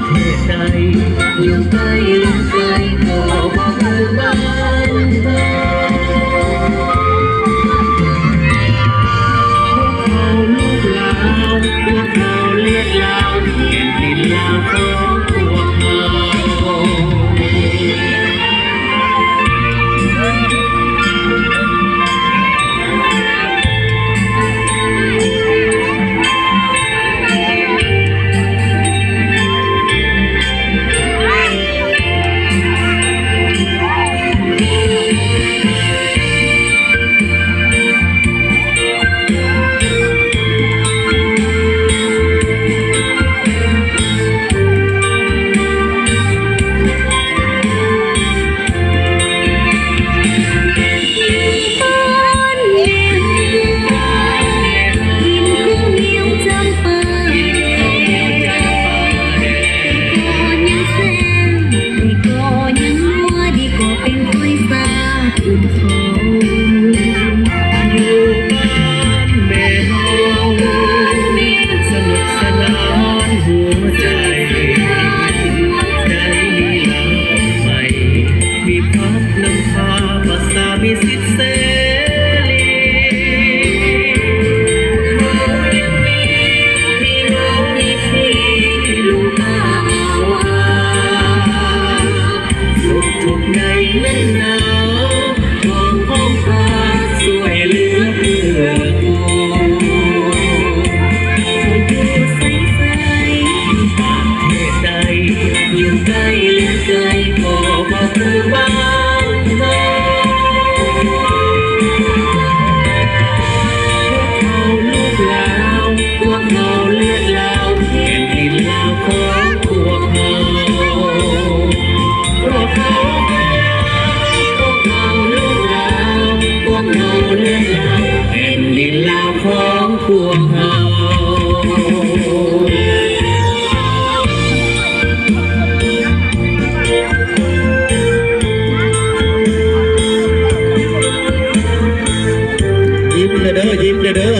ເຂດໃດ ຢູ່ໃກ້ຫຼືໄກ ກໍບໍ່ຄືບ້ານເຮົາ. ພວກເຮົາລູກລາວ ພວກເຮົາເລືອດລາວ ແຜ່ນດິນລາວຂອງພວກເຮົາ. ຢູ່ບ້ານແມ່ເຮົາ ສະໜຸກສະໜານຫົວໃຈ ໄດ້ມີລາວໃໝ່ ມີຜັກນຳພາ ປະຊາມີສິດເສລີ. ເຮົາຍັງມີ ມີນ້ອງມີພີ່ ລຸງປ້າອາວາ ສຸກທຸກໃນແມ່ນໜາວ ພ້ອມພ້ອມພາຊ່ວຍເຫຼືອເກື້ອກູນ. ເຮົາຢູ່ໃສໃສ ປະເທດໃດ ຢູ່ໃກ້ຫຼືໄກ ກໍບໍ່ຄືບ້ານເຮົາ. ພວກເຮົາລູກລາວ ພວກເຮົາເລືອດລາວ ແຜ່ນດິນລາວຂອງພວກເຮົາ. ພວກເຮົາ ພວກເຮົາລູກລາວ ພວກເຮົາເລືອດລາວ ແຜ່ນດິນລາວຂອງພວກເຮົາ. ຍິ້ມແລ້ວເດີ ຍິ້ມແລ້ວເດີ.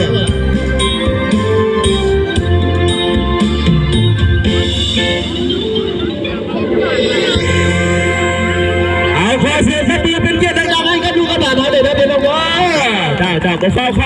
ເອົາ ຂໍສຽງຕົບມືເປັນກຽດດັງໆໃຫ້ກັບລູກກັບຫຼານເຮົາເດີ ເດີ ເດີ ເດີ. ເຈົ້າ ເຈົ້າ ກໍຟ້າວ